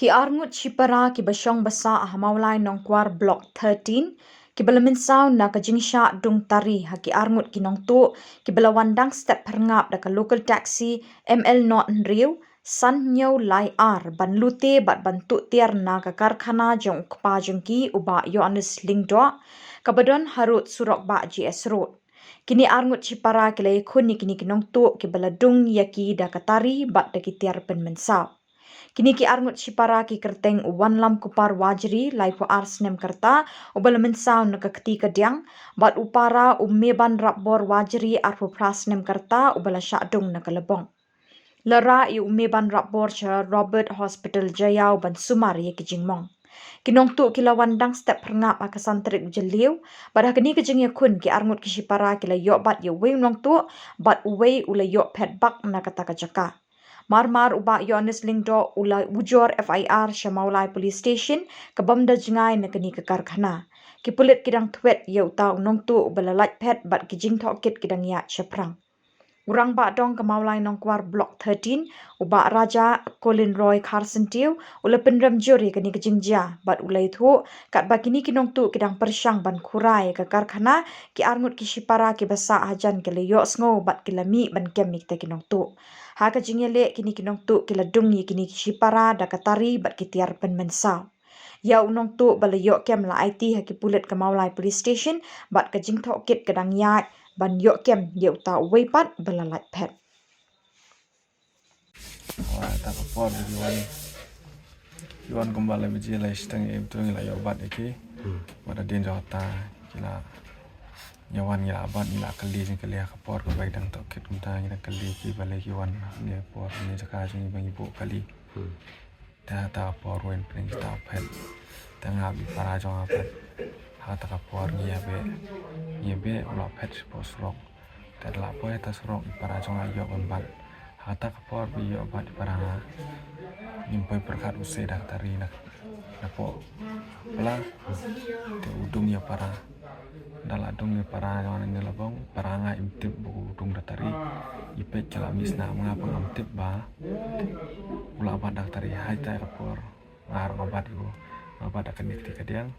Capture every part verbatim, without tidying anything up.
Ki arngut shipara kiba shong basa ha Mawlai Nongkwar Block thirteen, kiba la mynsaw na ka jingshah dung tari ha ki arngut ki nongtuh, kiba la wan dang step pyrngap da ka local taxi M L not hynriew, san hynñiew lai ar, ban lute bad ban tuh tiar na ka karkhana jong u kpa jong ki u Bah Yohanes Lyngdoh, kaba don harud surok Bah G S Road. Kine arngut shipara ki la ïakhun ïa kine ki nongtuh kiba la dung ïa ki da ka tari bad da ki tiar pynmynsaw. Kine ki arngut shipara ki kyrteng u Wanlam Kupar Wajri, laiphew ar snem ka rta, uba la mynsaw na ka kti kadiang, bad u para u Meban Rapbor Wajri, arphew phra snem ka rta, uba la shah dung na ka lbong. La rah ïa u Meban Rapbor sha Robert Hospital Jaïaw ban sumar ïa ki jingmong. Ki nongtuh ki la wan dang step pyrngap ha ka san tarik u Jylliew, bad ha kane ka jingïakhun ki arngut ki shipara ki la ïoh bat ïa uwei u nongtuh, bad uwei u la ïoh phet bak na kata ka jaka. Mar mar u Bah Yohanes Lyngdoh u la ujor F I R sha Mawlai Police Station, ka bym da jngai na kane ka karkhana. Ki pulit ki dang thwet ïa uta u nongtuh uba la lait phet bad ki jingtohkit ki dang ïaid shaphrang. U Rangbah Dong ka Mawlai Nongkwar Block thirteen, u Bah Raja Colin Roy Kharsyntiew, u la pynrem jur ïa kane ka jingjia, bad u la ïathuh, katba kine ki nongtuh ki dang pyrshang ban khura ïa ka karkhana, ki arngut ki shipara kiba sah hajan ki la ïohsngew bad ki la mih ban kem ïa kita ki nongtuh. Ha ka jingïaleh kine ki nongtuh ki la dung ïa kine ki shipara da ka tari bad ki tiar pynmynsaw. Ïa u nongtuh ba la ïoh kem la aiti ha ki pulit ka Mawlai Police Station, bad ka jingtohkit ka dang ïaid ban ïoh kem ïa uta uwei pat ba la lait phet. Wa ta ka por ba ki wan, ki wan kumba lai baje lai shiteng, em, to ngi la ïoh bat ïa ki. Hmm. Wat hadien jong kata ki la, ngi wan ngi la bat, ngi la kylli jingkylli ha ka por kaba dang tohkit kumta, ngi dang kylli ki balei ki wan ne por ne jaka jong ngi ba ngi buh kali. Hmm. Te ha ta ka por wen pyrshang kita phet. Te nga bad i para jong nga pat, ha ta ka por ngi ïa beh, ngi ïa beh u la phet shapoh surok. Te da la poi ha ta surok i para jong nga ïoh ban bat. Ha ta ka por ba ïoh bat i para nga, ngim poi pyrkhat u sei da ka tari na, napoh pla. Te u dung ïa para. Da la dung ïa para jong nga na lbong, para nga im tip ba u dung da tari. I peit ki la mih snam, nga pat ngam tip ba u la bat da ka tari. Ha ita ka por nga ruh nga bat ïa u, nga bat da kane ka kti kadiang.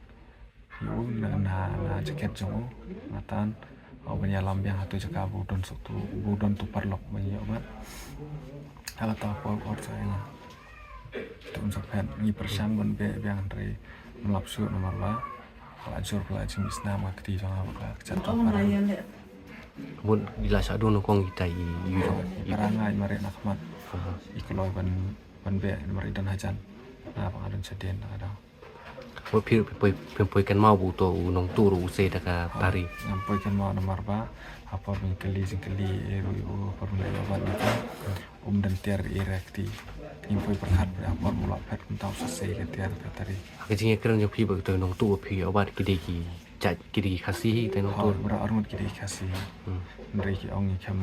Ïa u na, na, na jaket jong u, nga tan. Nga ban ïalam biang ha tu jaka ba u don suk tu, ba u don tu paralok ba ngi ïoh bat. Ha kata ka por u ot sha ïa nga. Te un sa phet, ngi pyrshang ban beh biang hynrei ngam lap shuh namar ba ka la jur ka la jingmih snam ha ka kti jong nga bad ka kjat jong para. Bun, i la shah dung nyngkong ita i, i, i para nga i mareh na khmat. Aha. I kloi ban, ban beh namar i don hajan. Nga pat nga don shadien na ka daw. Bun, phi, phi poi, phi poi kynmaw ba uto u nongtuh ruh u sei da ka tari? Ngam poi kynmaw namar ba ha por ba ngi kylli jingkylli ïa u, ha por ba ngi la ïoh bat ïa u. Um don tiar ïa ka kti. Ngim poi pyrkhat ba ha por ba u la phet kumta u sa sei ka tiar ka tari. Ha ka jingïakren jong phi bad uto u nongtuh ba phi ïoh bat, ki dei ki jait, ki dei ki Khasi hi uto u nongtuh? Hooid, baroh arngut ki dei ki Khasi hi. Hmm. Hynrei ki ong ngi khlem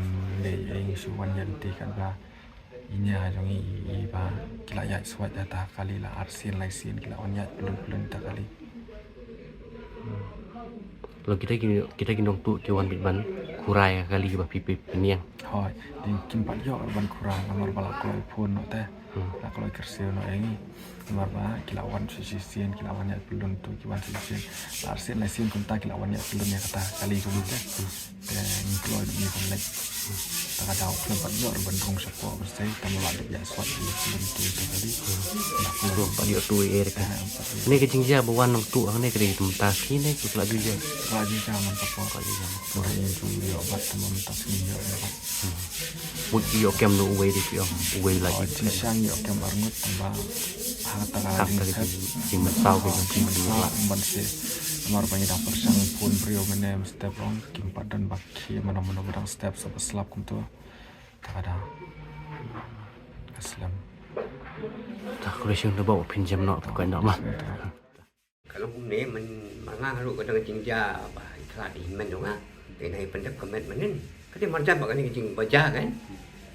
leh ei, ngi shu wan ïaid lynti katba i nia jong ngi i, i ba ki la ïaid swait ha ta ka kali, la arsien laisien ki la wan ïaid pyllun pyllun ha ta ka kali. Long kita ki, kita ki nongtuh ki wan beit ban khura ïa ka kali ba phi, phi pynïeng. Hooid, dei kim pat ïoh ban khura namar ba la kloi phone noh te. Hmm. La kloi kyrsiew noh ïa ngi. Namar ba ki la wan shisien, ki la wan ïaid pyllun tu, ki wan shisien. La arsien laisien kumta ki la wan ïaid pyllun ïa kata ka kali kumta. Hmm. Te ngi kloi ngi ban leit. Ta ka daw khlem pat ïoh ruh ban rung shapoh ba sei, tang ba la dep ïaid swait ïa ka kali tu, ta ka kali. Hmm. Ngi kloi. Ruh pat ïoh tu ïa ka. Eh, pat ïoh. Ne ka jingjia ba wan nongtuh hangne ka dei mynta sngi ne ka la ju jia? Ka la ju jia man ka por. Ka la ju jia man ka por. Ïa ju ïoh bat tang ba mynta sngi ïoh ïa bat. Hmm. Mut ïoh kem noh uwei de phi ong, uwei la. Oh, ïoh kem. Jingshisha ïoh kem arngut tang ba ha kata ka jingthep, jingmynsaw ka jingmynsaw ban se. Namar ba ngi dang pyrshang phone briew mynne mynstep ruh kim pat don ba khie mano mano ba dang step sa ba slap kumto. Ta ka dang. Ka slem. Ta ka reshyung da ba phin jem noh, ka noh ma. Ka long kumne, man, ma nga ruh ka dang jingjia ba i khlad i hynmen jong nga. Te nai pyndep ka met mynnin. Ka dei marjan ba kane ka jingbaja kan.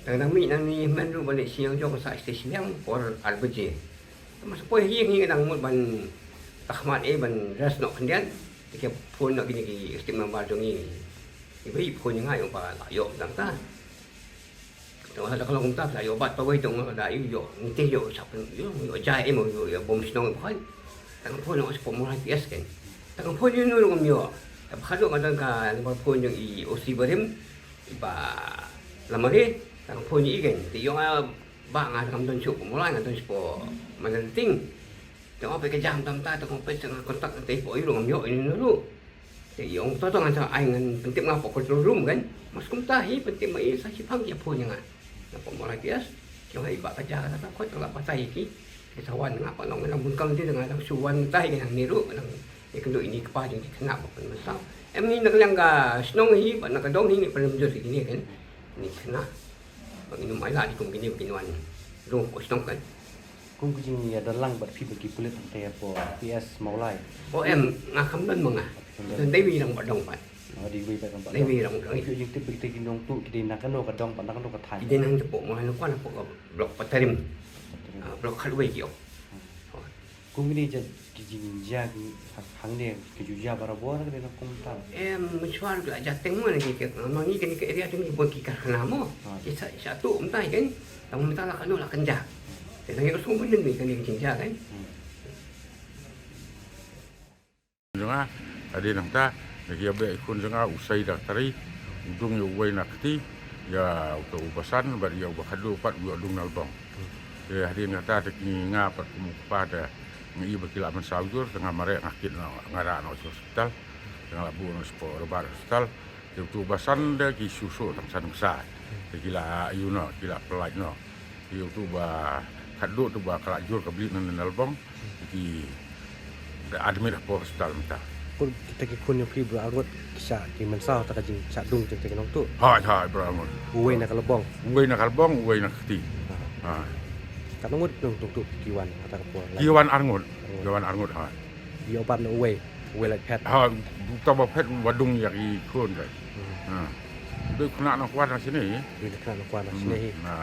Dang dang mih nangne hynmen ruh ba leit shiliang jong sa stage shiliang por ar baje. Te ma sa poi ha ïing hi ka dang mut ban, ka khmat ei ban rest noh khyndiat. Te ka phone noh kine ki state member jong ngi. Iba i phone ïa nga ïoh ba la ïoh dang ta. Te nga la ka long kumta, la ïoh bat kawei, te nga la ïoh, ïoh ngi te ïoh sha pyn, ïoh, ïoh jai em, ïoh, ïoh bom shnong em khoi. Te nga phone ïoh sha pynmulai P S ken. Te nga phone ïoh ïoh ngam ïoh. Te ba khadduh nga don ka number phone jong i O C barim, i Bah Lamare, te nga phone ïa i ken. Te ïoh nga ba nga kam don shuh pynmulai, nga don shuh pynmulai ting. Te nga peit ka jam tam ta, te nga peit sa nga kontak te i poi ruh ngam ïoh ïa ino ruh. Te i ong to to ngan sa ai ngan pyntip nga poi control room kan. Mas kumta hi pyntip ma i sa shipang ki ïa phone ïa nga. Nga poi mawlai P S. Ki ong ha i Bah Kaja kata ta khot la batai ki. Ki sa wan nga pat long ngan bun kam ti nga dang shu wan tai ki nang ni ruh nang ïa kynduh ini kpa jong ki khynnah ba pynmynsaw. Em ni na ka liang ka shnong hi bad na ka dong hi ngi pynrem jur ïa kine kan. Ni khynnah. Ba ngin ym ailad kum kine ba kin wan rung ko shnong kan. Kum ka jingïadonlang bad phi bad ki pulit hangtei hapoh P S Mawlai. O em, nga kam don ma nga. Don dei wei rang bad dong pat. Oh, dei wei bad dong bad dong. Dei wei rang bad dong. Phi jingtip ba kita ki nongtuh ki dei na kano ka dong bad na kano ka thaiñ. Ki dei nang hapoh Mawlai nang kwan hapoh ka blok Patarim. Patarim. Ah, blok khatwei ki ong. Hmm. Oh. Kum kine jait ki jingjia ki ha-, hangne ki ju jia barabor ne ka dei na kumta? Em, mynshuwa la jia teng mo ne ki, ki, ma ngi kane ka area jong ngi bun ki karkhana mo. Ah. Ki sa, sa tuh mynta kan. Tang mynta la kano la kynjah. Te nang ïoh sngewbha mynnin kane ka jingjia kan. Hmm. Jong nga, hadien nangta, da ki ïa beh i khun jong nga, u Saida Tari, u dung ïa uwei na kti, ïa uto u Basan, bad ïa u Bakhadduh pat, u ïoh dung na lbong. Te hadien kata, te ki nga pat kum u kpa te, nga i ba ki la mynsaw jur, te nga mareh nga kit noh, nga rah noh sha hospital, te nga la buh noh sha Port Rewbar Hospital, te uto u Basan te ki shu shu tang san ksa, te ki la ïoh noh, ki la pynlait noh. Te uto u Bakhadduh te ba ka la jur ka blieh na lbong. Ki da admit hapoh hospital mynta. Pur kita ki khun jong phi baroh arngut ki shah, ki mynsaw ta ka jingshah dung jong kita ki nongtuh. Hooid, hooid, baroh arngut. Uwei na ka lbong. Uwei na ka lbong, uwei na ka kti. Ah. Ha. Katno ngut nongtuh ki wan ha kata ka por? Ki wan arngut. Arngut. Ki wan arngut, ha. Ïoh bat na uwei, uwei lait phet. Ha, uta ba phet ba dung ïa ki khun kai. Hmm. Ha. Dei khynnah nongkwar na shane. Dei khynnah nongkwar na shane. Hmm. Ha.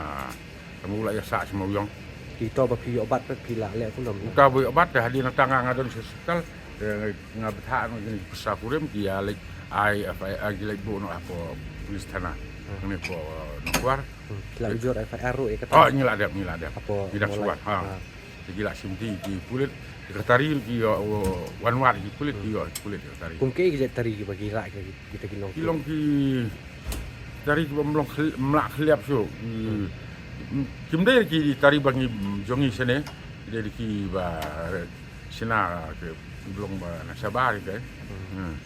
Tang u la ïa sah sha Mawïong. Te uta ba phi ïoh bat pat phi la leh kumno? Uta ba ïoh bat te hadien nangta nga nga don sha hospital. Te nga bthah noh jingpisa kurim ki ïa leit ai F I R, ki leit buh noh hapoh police thana. Hmm. Hangne hapoh Nongkwar. Hmm. Ki la ujor F I R ruh ïa kata? Oh, ngi la dep, ngi la dep. Hapoh ngi dang shu wan, ha. Ha. Te ki la shim ti ki pulit, ki Tari ki ïoh, oh, wan wad ki pulit, ki ïoh ki pulit ki Tari. Kum kiei ki jait Tari kiba ki rah kita ki, kita ki nongtuh? Ki long ki Tari kiba ym long khel-, ym lah khylliap shuh. Ki, hmm, kim dei ki Tari ba ngi jong ngi shane, ki dei ki ba shna ki long ba na shabar ki. Hmm. Hmm.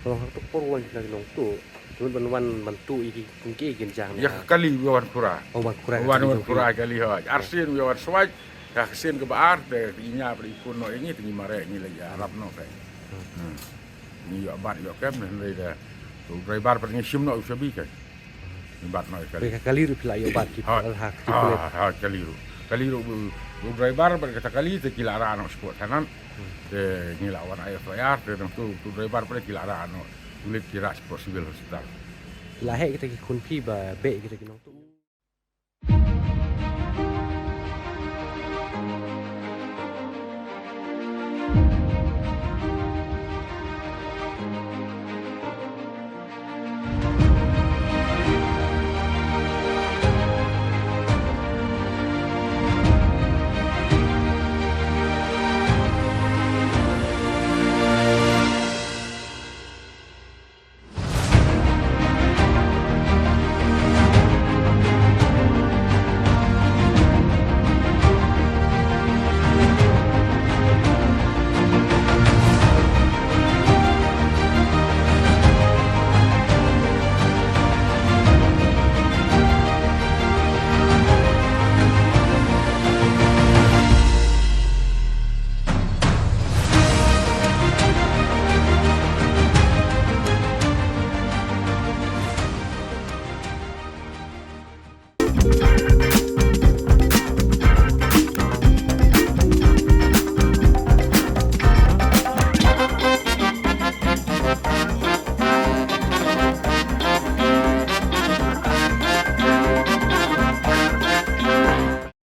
Ka long ha kato ka por wan kita ki nongtuh. Ki mut ban wan ban tuh ïa ki kum kiei kin jia hangne? Ïa ka kali ïa wan khura. Oh, wan khura. Wan, wan khura ïa kali, ha. Arsien ïa wan swait. Ka sien kaba ar te i nya bad i khun noh ïa ngi te ngi mareh ngi leit ïarap noh kai. Hmm. Hmm. Ngi ïoh bat ïoh kem ne hynrei da u driver pat ngi shim noh u shabi kai. Ngi bat noh ïa kali. Ka kali ruh phi la ïoh bat ki pynlong ha ki pulit. Ha, ha, kali ruh. Kali ruh u, u driver bad kata kali te ki la rah noh shapoh thanan. Hmm. Te ngi la wan ai F I R te nangtu u driver pat ki la rah noh. Pulit ki rah shapoh civil hospital. Ki la heh kita ki khun phi ba beh kita ki nongtuh?